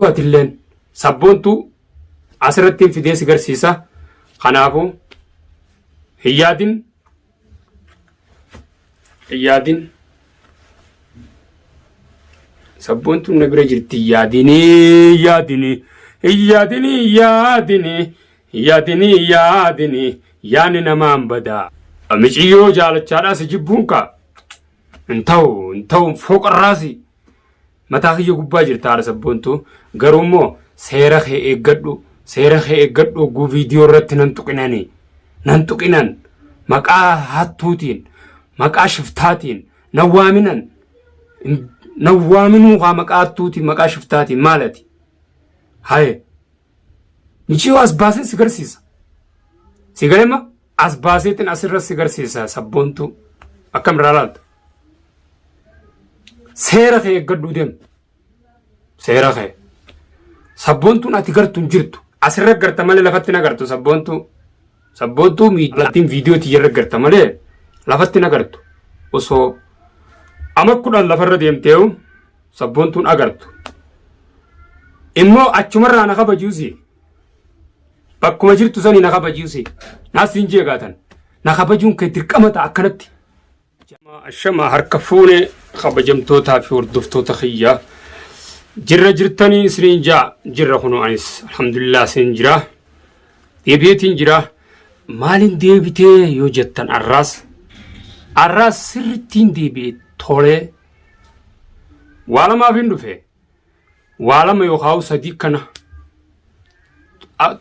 Atilleen sabboontuu asirratti fidee si garsiisa. Kanaafuu hin yaadin, hin yaadin. Sabboontuun na bira jirti. Hin yaadinii, yaadinii, hin yaadinii, yaadinii, yaadinii, yaadinii, yaadni namaan badaa. Miciyyoo jaalachaadhaa si jibbuun kaa hin ta'u, hin ta'u. Fooqarraasi mataa kiyya gubbaa jirta haadha sabboontuu. Garuu immoo seera kee eeggadhu, seera kee eeggadhu. Hogguu viidiyoo irratti nan tuqinani, nan tuqinan, maqaa hattuutiin, maqaa shiftaatiin nan waaminan, nan waaminuu kaa. Maqaa hattuutiin, maqaa shiftaatiin maalati? Haye, miciyoo as baaseen si garsiisa. Si galema as baaseetiin asirra si garsiisa. Sabboontuu akkam irraa laalta? Seera kee eeggadhuu deemu. Seera kee. Sabboontuun ati gartu hin jirtu. Asirra garta malee lafatti na gartu sabboontuu. Sabboontuu miidiyaatiin viidiyoo tiyyarra garta malee lafatti na gartu. Osoo ama 10 lafarra deemteewu sabboontuun agartu. Immoo achumarraa na kabajuusi. Bakkuma jirtu sanii na kabajuusi. Naas hin jeegaatan. Na kabajuun kee dirqama ta'a akkanatti. Ashama, harka fuune, kabajamtootaa fi hordoftoota kiyya. Jirra jirtanii isiniin jaa jirra. Kunoo anis alhamdulillah isin jira. Deebi'eetiin jira. Maaliin deebitee yoo jettan, arraas sirrittiin deebi'e tolee. Waa lamaaf hin dhufe. Waa lama yookaan sadii kana.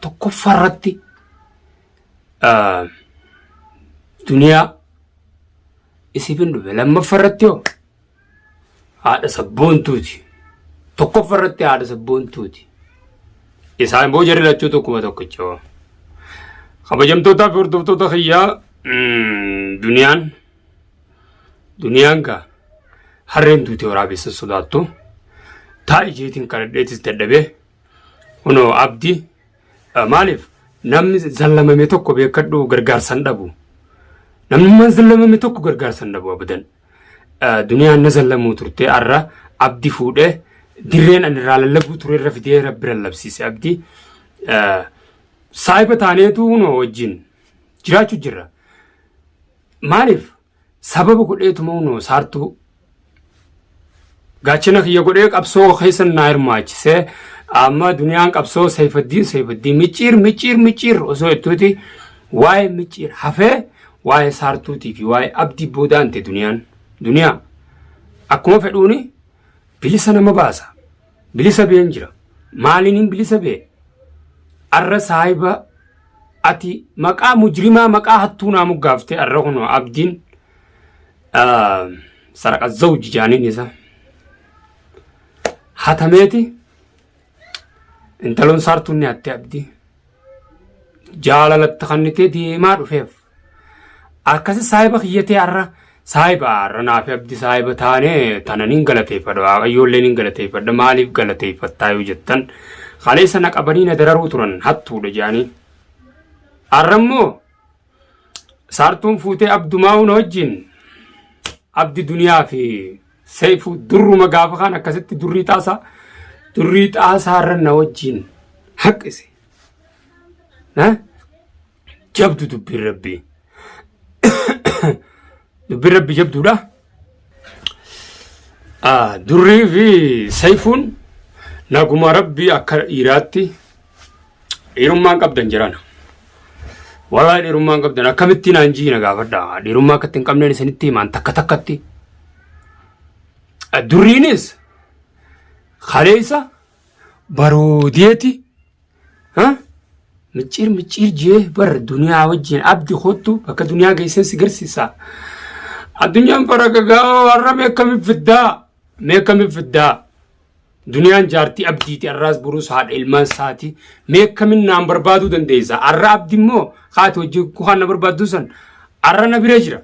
Tokkoffaa irratti duniyaa isiif hin dhufe. Lammaffaa irratti hoo haadha sabboontuuti. Tokkoffaa irratti haadha sabboontuuti. Isaan boo jarri lachuu tokkuma tokkicha hoo. Kabajamtootaa fi hordoftoota kiyyaa, duniyaan gaa harreen duute waraabessa sodaattu. Taa'i jeetiin kadhadheetis dadhabee kunoo abdi. Maaliif namni zallamame tokko beekadhu gargaarsa hin dhabu. Namnummaan zallamame tokko gargaarsa hin dhabu abadan. Duniyaan na zallamuu turte, har'a abdi fuudhee dirreen ani irraa lallabuu ture irra fidee rabbi lallabsiise abdi. Saahiba taaneetu kunoo wajjin jiraachuu jirra. Maaliif sababa godheetuma kunoo saartuu gaachana kiyya godhee qabsoo keessa naa hirmaachisee. Amma duniyaan qabsoo Sayfaddiin, Sayfaddiin, micciir, micciir, micciir osoo jettuuti waa'ee micciir hafee waa'ee saartuutii fi waa'ee abdii boodaante duniyaan. Duniyaa akkuma fedhuuni bilisa nama baasa. Bilisa been jira. Maaliin hin bilisa bee? Arra saahiba ati maqaa mujrimaa, maqaa hattuu naa moggaaftee, arra kunoo abdiin saraqa zawji jaaniin isa hatameeti. Intaloon saartuun ni hatte. Abdii jaalalatti kannitee deemaa dhufeef akkasi saahiba kiyyatee. Arra saahiba, arra naafi abdi saahiba taanee tana nin galateeffadha, waaqayyoollee nin galateeffadha. Maaliif galateeffattaa yoo jettan, kaleessa na qabanii na dararuu turan hattuudha jedhanii. Arra immoo saartuun fuutee abdumaa na wajjin. Abdi duniyaa fi seefuu durruma gaafa kaan akkasitti durrii xaasaa, durrii xaasaa irra na wajjin haqise. Jabdu dubbiin rabbii, dubbiin rabbi jabduudha. Durrii fi seefuun naguma rabbii akka dhiiraatti dhiirummaan qabdan jirana. Wallahi dhiirummaan qabdan akkamitti naan jiina gaafadha. Dhiirummaa akkatti hin qabneen isinitti himaan takka takkatti. Durriinis kaleessa baroodeeti micciir micciir jee bar duniyaa wajjin. Abdi kottu, bakka duniyaa geesseen si garsiisa. Addunyaan faragagaa har'a meekkamiif fiddaa, meekkamiif fiddaa? Duniyaan jaartii abdiiti, har'aas boruus haadha ilmaan isaati. Meekkamin naan barbaaduu dandeessa? Har'a abdi immoo haati wajjin kukaan na barbaaddu san har'a na bira jira.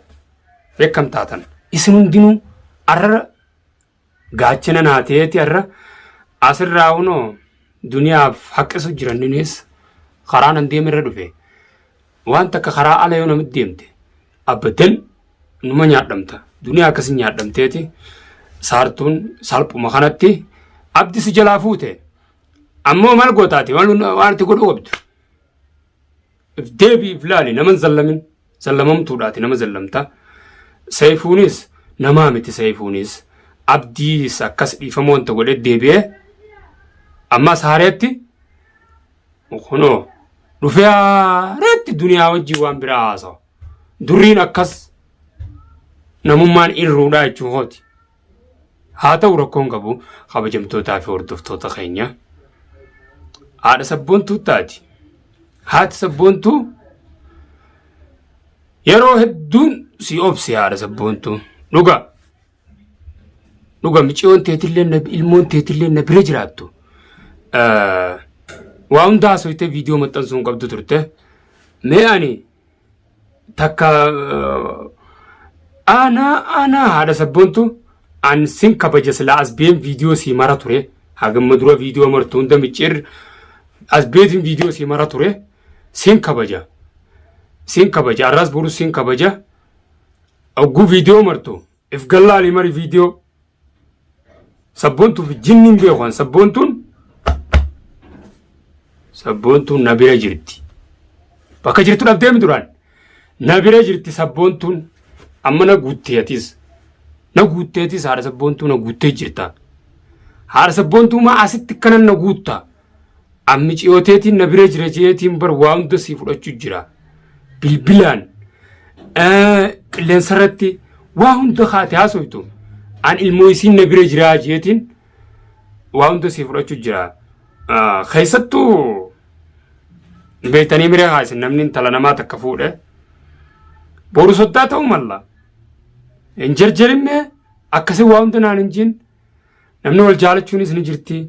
Meekkam taatan isin hundinuu har'a gaachana naa ta'eeti. Har'a asirraa hunoo duniyaaf haqqisu jiranninis karaa nan deemirra dhufe. Waan takka karaa ala yoo namitti deemte abadan numa nyaadhamta. Duniyaa akkasi nyaadhamteeti saartuun salphuma kanatti abdi si jalaa fuute. Ammoo maal gootaati waan ati godhuu qabdu. If deebii if laali nama hin zallamin zallamamtuudhaati nama zallamta. Seefuunis namaa miti seefuunis abdiis akkas dhiifama wanta godhee deebi'ee ammas haareetti kunoo dhufee haareetti duniyaa wajjin waan biraa haasawa. Durriin akkas namummaan irruudhaa jechuu kooti. Haa ta'u rakkoon qabu kabajamtootaa fi hordoftoota keenya. Haadha sabboontuu taati. Haati sabboontuu yeroo hedduun si obsi haadha sabboontuu. Dhuga. Dhuga miciyoon teetillee na ilmoon teetillee na bira jiraattu. Waa hunda haasofitee viidiyoo maxxansuu hin qabdu turte. Mee ani takka aanaa aanaa haadha sabboontu an sin kabaja silaa as been viidiyoo sii mara ture hagamma dura viidiyoo martu hunda micciir as beetiin viidiyoo sii mara ture sin kabaja sin kabaja arraas boru sin kabaja ogguu viidiyoo martu if gallaalii mari viidiyoo Sabboontuuf jinni hin beeku an sabboontuun sabboontuun na bira jirti. Bakka jirtu dhabdeemi duraan. Na bira jirti sabboontuun amma na guuttee atis. Na guuttee atis haadha sabboontuu na guuttee jirta. Haadha sabboontuu maa asitti kanan na guutta. Ammi ciyooteetiin na bira jira jeetiin bar waa hunda sii fudhachuu jira. Bilbilaan qilleensa irratti waa hunda kaate haasoftu. An ilmoo isiin na bira jira jeetiin waa hunda sii fudhachuu jira. Keessattuu beektanii miree haasin namni intala namaa takka fuudhe. Boru soddaa ta'uu malla. Hin jarjarimmee akkasii waa hunda naan hin jin. Namni wal jaalachuunis ni jirti.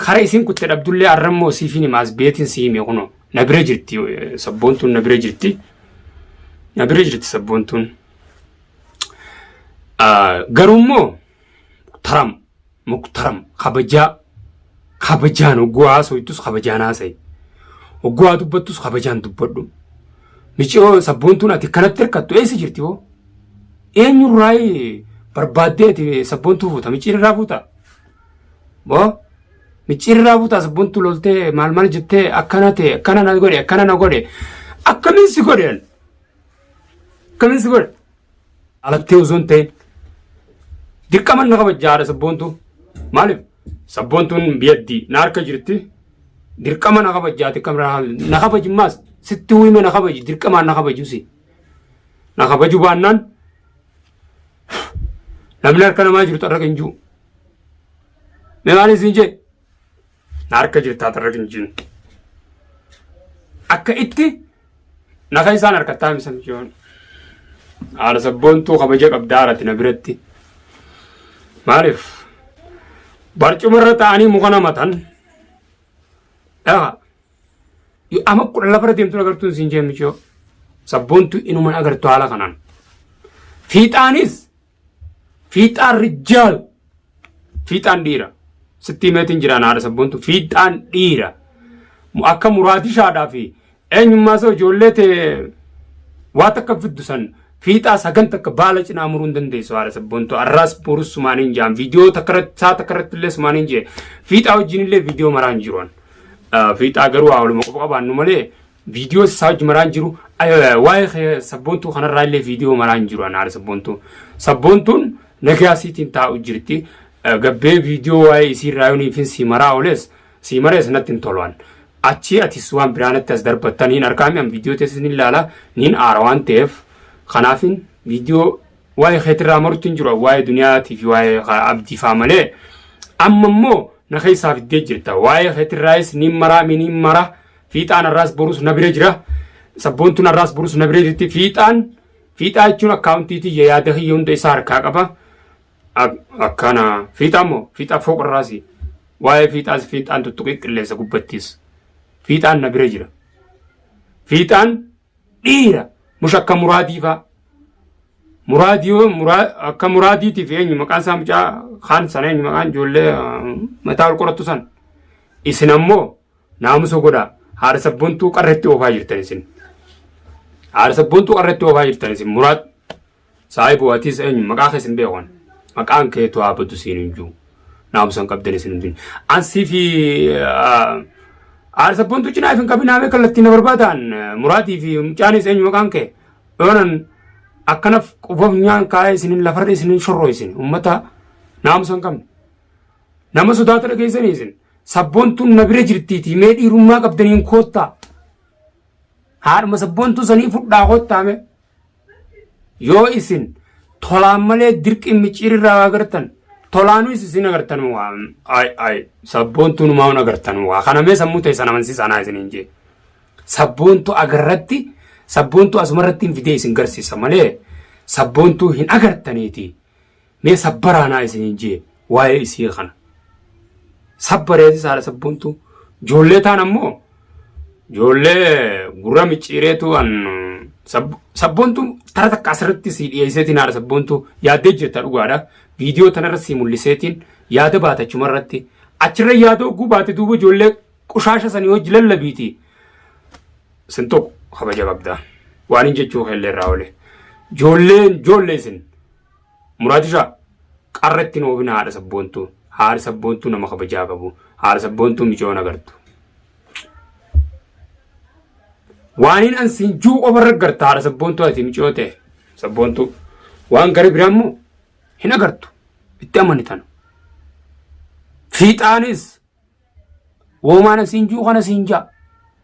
Kara isin kutte dhabdullee arrammoo siifin hima as beetiin si hime kunoo na bira jirti sabboontuun na bira jirti. Na bira jirti sabboontuun. Garuu immoo muktaram muktaram kabajaa kabajaan hogguu haasoytus kabajaan haasayi. Hogguu haa dubbattus kabajaan dubbadhu. Miciyoo sabboontuun ati kanatti hirkattu eessa jirti hoo? Eenyurraayi barbaaddee ati sabboontuu fuuta? Micciirraa fuuta? Boo micciirraa fuuta sabboontuu loltee maal maal jettee akkana ta'e akkana na godhe akkana na godhe akkamiin si godhe akkamiin si godhe alattee osoo hin ta'in dirqama na kabajja haadha sabboontuu maaliif sabboontuun biyyattii na harka jirti dirqama na kabajjaati kam na kabajimmaas sitti hime na kabaji dirqamaan na kabajusi. Na kabaju baannaan namni harka namaa jiru xarraqa hin jiru. Mee maal isin jee? Na harka jirtaa xarraqa hin jiru. Akka itti nafa isaan harkattaa misan jiru. Haadha sabboontuu kabaja qabdaa haadhati na biratti. Maaliif? Barcuma irra ta'anii muka namatan. Dhaha. Ama kudha lafarra deemtuun agartuun siin jee miciyoo. Sabboontu inuman agartu haala kanaan. Fiixaanis fiixaan rijjaal fiixaan dhiira. Sitti himeetiin jiraan haadha sabboontu fiixaan dhiira. Akka muraadishaadhaa fi eenyummaa isaa ijoollee ta'e waa takka fiddu san fiixaa sagan takka baala cinaa muruu hin dandeessu haadha sabboontu. Arraas borus sumaaniin jaan viidiyoo takka irratti saa takka irratti illee sumaaniin jee fiixaa wajjin illee viidiyoo maraan jiru. Fiixaa garuu haa waluma qofa qabaannu malee viidiyoo isaa wajji maraan jiru waa'ee sabboontuu kanarraa illee viidiyoo maraan jiru anaara sabboontuu. Sabboontuun nagaa siitiin taa'u jirti. Gabbee viidiyoo waa'ee isiirraa yooniifin sii maraa ooles sii marees natti hin tolu'an. Achii atis waan biraa natti as darbattan hin argaami an viidiyoo teessis ni ilaala niin aara waan ta'eef kanaafin viidiyoo waa'ee keetirraa marutti hin jiru waa'ee duniyaatii fi waa'ee abdii faa malee amma immoo na keessaa fiddee jirta waa'ee keetirraayis niin maraa mi niin mara fiixaan har'aas borus na bira jira sabboontuun har'aas borus na bira jirti fiixaan fiixaa jechuun akkaawuntii tiyya yaada kiyya hunda isaa harkaa qaba akkana fiixaa immoo fiixaa fooqarraasi waa'ee fiixaas fiixaan tuttuqii qilleensa gubbattis fiixaan na bira jira fiixaan dhiira mush akka muraadii faa muraadii yoo akka muraadiitiif eenyu maqaan isaa mucaa kaan sana eenyu maqaan ijoollee mataa ol qorattu san isin ammoo naamusa godhaa haadha sabboontuu qarretti oofaa jirtan isin haadha sabboontuu qarretti oofaa jirtan isin muraad saayiboo atiis eenyu maqaa keessa hin beekan maqaan keetu haa badu siin hin jiru Naamusa hin qabdan isin hundinuu. Ansii fi haadha sabboontuu cinaa if hin qabin haamee kallattii na barbaadaan muraatii fi mucaanis eenyu maqaan kee yoonan akkana quba funyaan kaa'ee isinin lafarra isinin shorroo isin ummata naamusa hin qabne. Nama sodaata dhageessanii isin sabboontuun na bira jirtiitii mee dhiirummaa qabdaniin koottaa. Haadhuma sabboontuu sanii fudhaa koottaa mee. Yoo isin tolaan malee dirqiin micciirirraa waa agartan tolaanuus isin agartan waa ay ay sabboontuun maa agartan waa kana mee sammuu teessan amansiisaa naa isiniin jee. Sabboontuu agarratti sabboontuu asumarratti hin fidee isin garsiisa malee sabboontuu hin agartaniiti. Mee sabbaraa naa isiniin jee waa'ee isii kana. Sabbareetis haadha sabboontuu. Ijoollee taan ammoo ijoollee gurra micciireetu an sabboontuu tara takka asirratti sii dhiyeesseetiin haadha sabboontuu yaaddee jirta dhugaadha. Viidiyoo tanarra sii mul'iseetiin yaada baata achumarratti. Achirra yaada hogguu baate duuba ijoollee qushaasha sanii hojii lallabiiti. Sin tokko kabaja qabda. Waan hin jechuu keellee irraa oole. Ijoolleen ijoollee isin. Muraadishaa qarra ittiin oofina haadha sabboontuu. Haadha sabboontuu nama kabajaa qabu. Haadha sabboontuu micoon agartu. Waaniin an siin juu qofarra garta haadha sabboontuu ati micoo ta'e sabboontuu. Waan gara biraa immoo hin agartu. Itti amani tana. Fiixaanis Woomaan asiin juu kana siin jaa.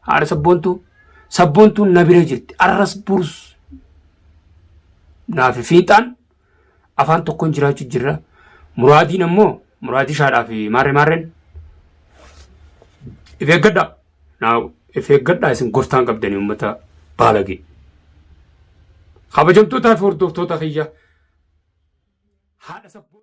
Haadha sabboontuu. Sabboontuun na bira jirti. Arras burus. Naafi fiixaan afaan tokkoon jiraachuu jirra. Muraadiin ammoo muraadii shaadhaa fi maarree maarreen. If eeggadhaa. Naa if eeggadhaa isin goftaan qabdanii uummata baalagee. Kabajamtootaa fi hordoftoota kiyya. Haadha sabboontuu.